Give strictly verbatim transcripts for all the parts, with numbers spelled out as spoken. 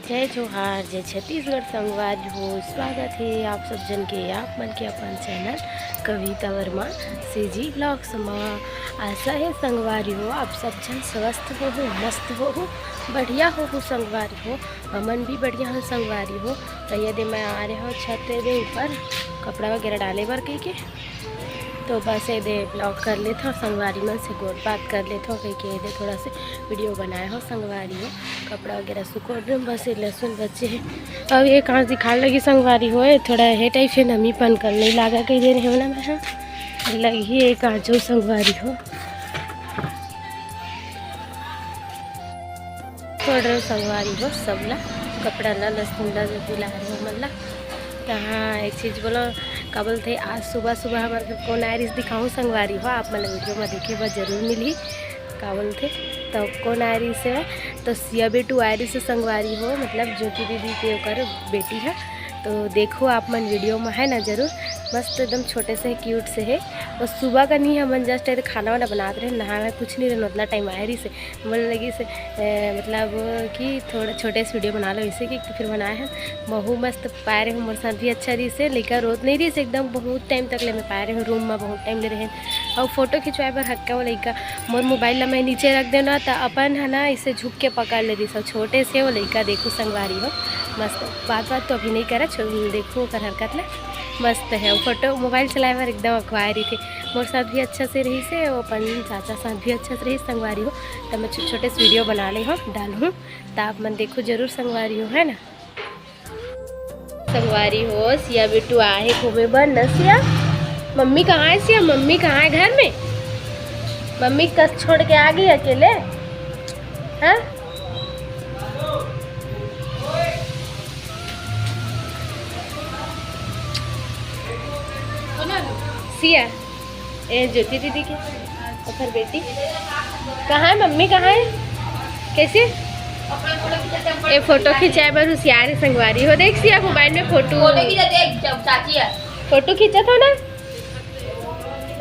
जय जोहार, जय छत्तीसगढ़ संगवारी हो। स्वागत हे आप सब झन के, आप मन के अपन चैनल कविता वर्मा सीजी ब्लॉग्स म। आशा हे संगवारी हो, आप सब झन स्वस्थ होहू, मस्त होहू, बढ़िया होहू संगवारी हो। हमन भी बढ़िया हन संगवारी हो। त ये दे मैं आ रहे हो छत दे ऊपर कपड़ा वगैरह डाले बर कहिके। तो बस ये दे ब्लॉग कर लेथव, संगवारी मन से गोठ बात कर लेथव कहिके ये दे थोड़ा से वीडियो बनाए हो संगवारी हो। कपड़ा वगैरह सुखो डूम, बस ये लहसुन बचे हे। अब ये कांच दिखाए लगी संगवारी हो, ये थोड़ा हे टाइप से नमीपन कर नहीं लागा कहि दे रहे हो ना मैं, हाँ। लगी ये कांचो संगवारी हो। छोड़ रहे हो संगवारी हो सबला, कपड़ा ला, लहसुन ला, जो भी ला रहे हो मन ला। त हाँ, एक चीज बोलो, का बोलथे, आज सुबह सुबह हमर घर कोन आए रिहिस दिखाहूँ संगवारी हो, आप मन वीडियो में देखे बर जरूर मिलही। का बोलथे, तो कोन आए रिहिस हे, तो सिया बेटू आए रिहिस हे संगवारी हो, मतलब ज्योति दीदी के ओकर बेटी है। तो देखो आप मन वीडियो में, है ना, जरूर। मस्त एकदम छोटे से क्यूट से है। और सुबह का नहीं, हमन जस्ट ऐसे खाना वाना बनात रहे, नहाए वहाए कुछ नहीं रहे, उतना टाइम आए रिहिस हे। बोले लगी से, ए, मतलब कि थोड़ा छोटे से वीडियो बना लो इसे, कि फिर बनाए हैं। महू मस्त पाए रहे, मोर साथ भी अच्छा रहिस हे, लइका रोत नहीं रहिस, एकदम बहुत टाइम तक ले मैं पाए रहे रूम में, बहुत टाइम ले रहे। और फोटो खिंचवाए बर हक्का वो लइका, मोर मोबाइल ला मैं नीचे रख देना, त अपन है ना इसे झुक के पकड़ ले रहिस, छोटे से वो लइका। देखो संगवारी हो, मस्त बात बात तो अभी नहीं करा, छो-, देखो ओकर हरकत ला, मस्त है। वो फोटो मोबाइल चलाए बर एकदम अखवाए रहिथे, मोर साथ भी अच्छा से रहिस हे, वो अपन चाचा साथ भी अच्छा से रहिस संगवारी हो। त मैं छो-, छोटे से वीडियो बना ले हो, डालूँ, त आप मन देखो जरूर संगवारी हो, है ना। संगवारी हो, सिया बिट्टू आहे घूमे बर न सिया। मम्मी कहाँ है सिया? मम्मी कहाँ है? घर में? मम्मी कस छोड़ के आ गई अकेले? हाँ? सिया, ए ज्योति दीदी के ओकर बेटी कहाँ है? मम्मी कहाँ है? कैसे? ए फोटो खिंचाए बर हुसियार है संगवारी हो। देख सिया मोबाइल में फोटो। फोटो खींचा, देख, जब चाची है। फोटो खींचा था ना,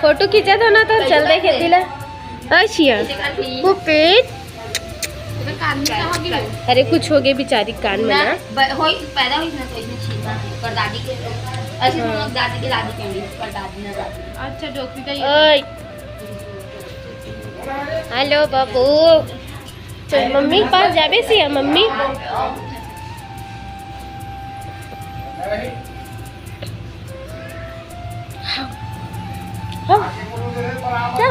फोटो खींचा था ना, तो चल दे खेती ला। ओ सिया, वो पेट। अरे कुछ हो गए बेचारी कान में ना। ब-, होई, पैदा हुई ना तो इसने छीना, पर दादी के, ऐसे हम लोग दादी के दादी कहेंगे, पर दादी ना दादी। अच्छा, डॉक्टर का ये। ओए। हेलो बाबू। चल मम्मी के पास जाबे सिया, मम्मी। हाँ। हाँ। चल।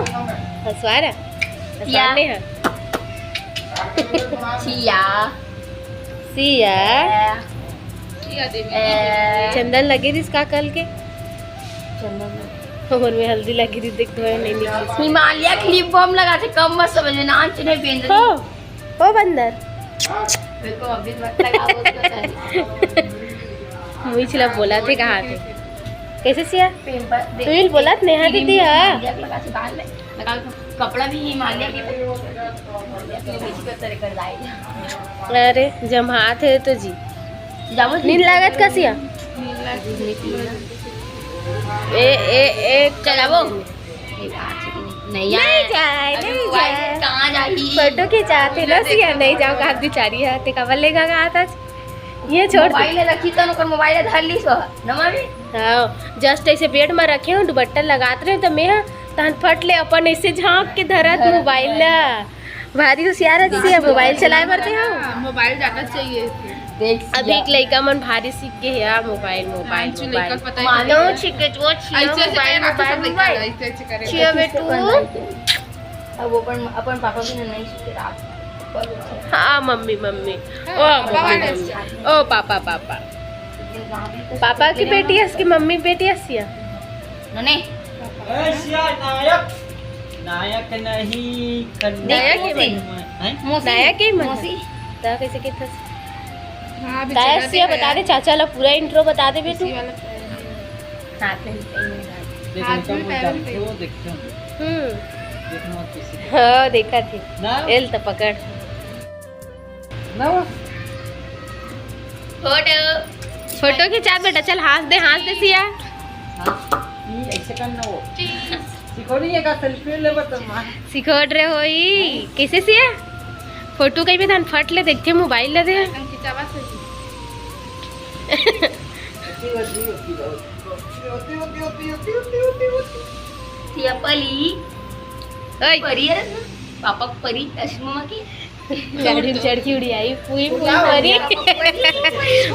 हंसवा रहा। हंसवा सिया। नहीं है। सिया। सिया। ए। चंदन लगे रिस का कल के? चंदन लगे। हमर में हल्दी लगे रिस, देख तो नहीं निकली। हिमालय के lip balm लगा थे, कम मत समझ में, नान चिन्हे बेंदरी। हो, हो बंदर। मेरे को अभी मत लगा, वो तो है। मुई छिला बोला थे, कहा थे? कैसे सिया? पेपर दे। तू ही बोला, नेहा दीदी, हाँ। हिमालय के लगा थे बाल में। लगा कपड़ा भी हिमालय के। अरे, जम्हात हे तो जी। जाबो जी। नींद लागत का सिया? ए, ए, ए, चलाबो। नहीं नहीं आए। जाए, अरे नहीं मोबाइल जाए। कहाँ जाही? फोटो खिंचाते ना सिया, नहीं जाओ, कहा बिचारी है, ते काबर लेगा कहा था? ये छोड़ दे। मोबाइल रखी तो ओकर मोबाइल धर ली सो, न मामी? हाँ, just ऐसे बेड में रखे हो, दुपट्टा लगात रहे तो मैं, हाँ, तहन फट ले अपन ऐसे झांक के धरत धरत मोबाइल मोबाइल। ला। भारी हुसियार है, सिया मोबाइल चलाए बर ते हो। हाँ, मोबाइल ज्यादा चाहिए। देख अभी सिया। एक लइका मन भारी सीख के हे यार, मोबाइल, मोबाइल, हाँ, मोबाइल। लइका पता ही मानो नहीं है। छिके जो छिया ऐसे, ऐसे मोबाइल, करना तो मोबाइल, सब लइका मोबाइल। ऐसे, ऐसे करेगा। छिया बेटू। अब वो अपन, अपन पापा भी नहीं सीखे रात। हाँ, मम्मी, मम्मी। हाँ, ओ, पापा मम्मी, ने मम्मी। ओ, पापा, पापा। पापा की बेटी है, इसकी मम्मी की बेटी है, सिया। नने। ए, सिया, नायक। नायक नहीं, कन्या। नायक के मन। हैं? मौसी। नायक के मन। मौसी। ता कैसे के था? हाँ, अभी ताया चला सिया दे बता यार। दे, चाचा ला पूरा intro बता दे बेटू। इसी वाला हाथ में, हाथ में। देख, हाथ इनका में, मुंह पैर में। डाल के वो देखते होंगे। हम्म। देखना किसी को। हाँ, देखा थे। ना। एल तो पकड़। ना। फोटो। फोटो खिंचा बेटा, चल हाथ दे, हाथ दे सिया। हाँ, ये ऐसे करना वो। Cheese। सिखो नहीं है का selfie ले बता माँ। सिखोड़ रहे हो ई। कैसे सिया? फोटो कहीं भी धान फट ले देखते मोबाइल ले दे। चावत होही। सिया पली। ओए। परी है ना? पापा के परी, अश्विन मामा के। गाड़ी में चढ़ के उड़ी आई, पुई पुई परी।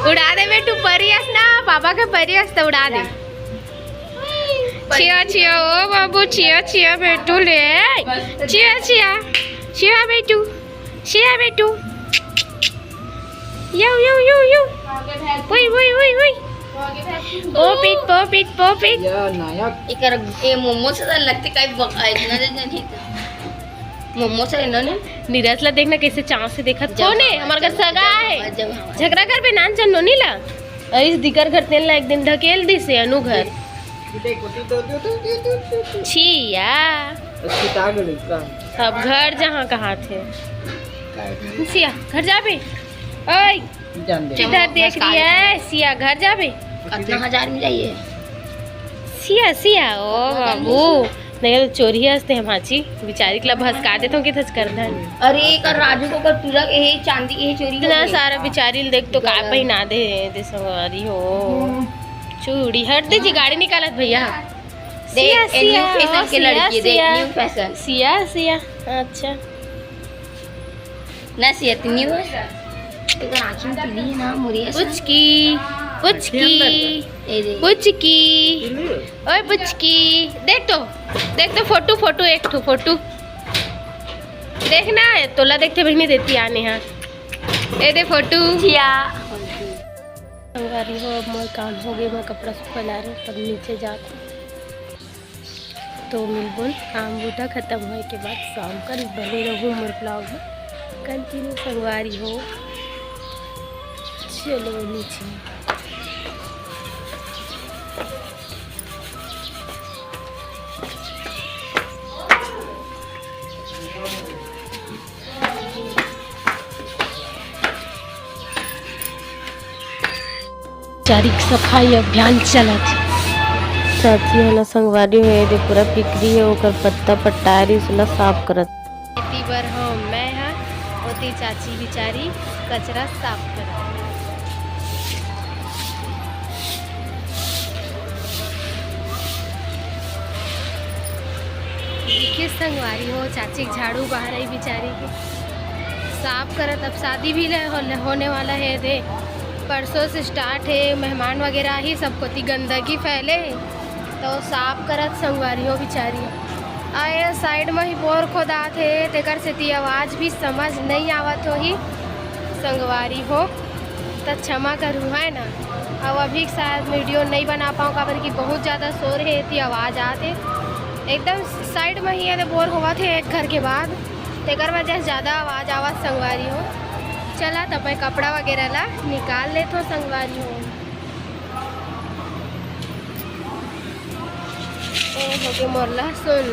उड़ा दे बेटू, परी अस ना, पापा के परी अस तो उड़ा दे। छिया छिया, ओ बाबू, छिया छिया बेटू ले। छिया छिया, छिया बेटू, छिया बेटू। यो, यो, यो, यो। ओए, ओए, ओए, ओए। पोपिट, पोपिट, पोपिट। या नायक। एकर, ए मोमो से तो लगते काई बका, इतना दे नहीं तो। मोमो से इन्होंने। नीरज ला देखना कैसे चाव से देखत। जब कोने? हमार घर जब, सगा जब है। हमार, जब हमार। झगड़ा कर बे नान चन्नो नी ला। अइस दिकर घर तेन ला एक दिन ढकेल दिसे अनु घर। छिया। अब घर जहाँ कहाँ थे। सिया, घर जाबे। ओए, जान दे। किधर देख रही है? सिया, घर जाबे। कितना हजार में जाइए? सिया, सिया, ओ बाबू। नहीं तो चोरी हस्ते हैं भांची। बिचारी के ला भसका देत हो कि थच कर धन। अरे, कर राजू को कर पूरा के हे चांदी के हे चोरी हो इतना गई। सारा बिचारी ल देख तो का गला। पहिना दे, दे संगवारी हो। चूड़ी हट दे जी, गाड़ी निकालत भैया। देख, सिया, ए new सिया, fashion ओ के सिया, लड़की, देख, सिया। New fashion। सिया, सिया, अच्छा। ना सिया, तू new है? तेकर आँखी में पीली है ना, मुरिया सा। पुचकी, पुचकी, ए दे। पुचकी, ओए पुचकी, देख तो, देख तो फोटो, फोटो, एक ठो फोटो। देखना है, तोला देखते बहिनी देती आने हाँ। ए दे फोटो। सिया। संगवारी हो, अब मोर काम हो गए, मैं कपड़ा सुखा ला रही हूँ, तब नीचे जात हूँ। तो मिलबोन काम बूता खत्म होए के बाद शाम कर। बने रहू मोर vlog में continue संगवारी हो। चलो नीचे। चारिक सफाई अभियान चलत हे। चाची ह ना संगवारी हो, ए दे पूरा पिकरी हे, ओकर पत्ता पट्टारी उसला साफ करत। एती बर हो मैं ह, ओती चाची बिचारी कचरा साफ करत। देखिए संगवारी हो, चाची के झाड़ू बाहर आई बिचारी के साफ करत। अब शादी भी ले, हो, होने वाला है दे, परसों से start है, मेहमान वगैरह ही सब कोती गंदगी फैले है, तो साफ करत संगवारी हो बिचारी। आए side में ही बोर खोदात है, तेकर सेती आवाज़ भी समझ नहीं आवत होही संगवारी हो। त क्षमा करू, है ना। अब अभी शायद video नहीं बना पाऊँ, काबर कि बहुत ज़्यादा शोर है, एती आवाज़ आत हे। एकदम side में ही ये बोर होवत हे एक घर के बाद, तेकर वजह से ज़्यादा आवाज़ आवत संगवारी हो। चला, तब मैं कपड़ा वगैरह ला निकाल लेत हो संगवारी हो। ए होगे मोर लहसुन।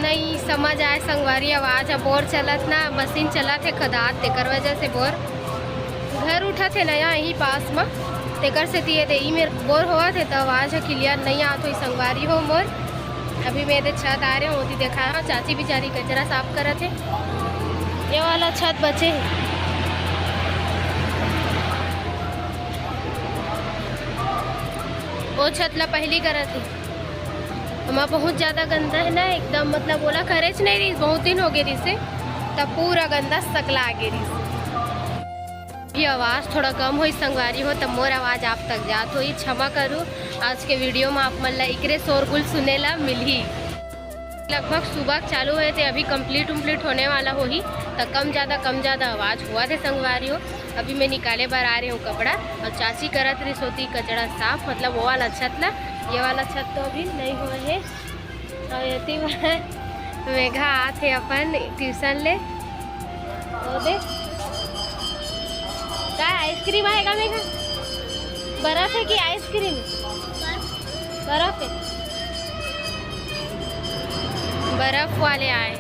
नहीं समझ आए संगवारी, आवाज़ ह बोर चलत ना, मशीन चलत हे खदात, तेकर वजह से बोर। घर उठत हे नया यहीं पास म, तेकर सेती ये दे ई मेर बोर होवत हे, त आवाज़ ह clear नइ आत होही संगवारी हो मोर। अभी मैं एदे छत आए रहेंव, ओती देखा, चाची बिचारी कचरा साफ करत हे। ये वाला छत बचे हे, वो छत ला पहिली करत हे। ओमा बहुत ज्यादा गंदा हे ना, एकदम, मतलब, ओला करेच नइ रहिस, बहुत दिन हो गे रहिस हे, तब पूरा गंदा सकला आ गे रहिस हे। ये आवाज़ थोड़ा कम होई संगवारी हो, त मोर आवाज़ आप तक जात होई, क्षमा करू। आज के video में आप मन ला इकरे शोरगुल सुने ला मिलही। लगभग सुबह चालू होए ते अभी complete उम्प्लीट होने वाला होही, त कम ज़्यादा, कम ज़्यादा आवाज़ होवत हे संगवारी हो। अभी मैं निकाले बर आए रहेंव कपड़ा और चाची करत रहिस ओती कचरा साफ, मतलब वो वाला छत ला। ये वाला छत तो अभी नहीं होए हे। और एती बार मेघा आत हे अपन tuition ले। ओ दे, का ice cream आएगा मेघा? बर्फ है कि ice cream? बर्फ है, बर्फ वाले आए।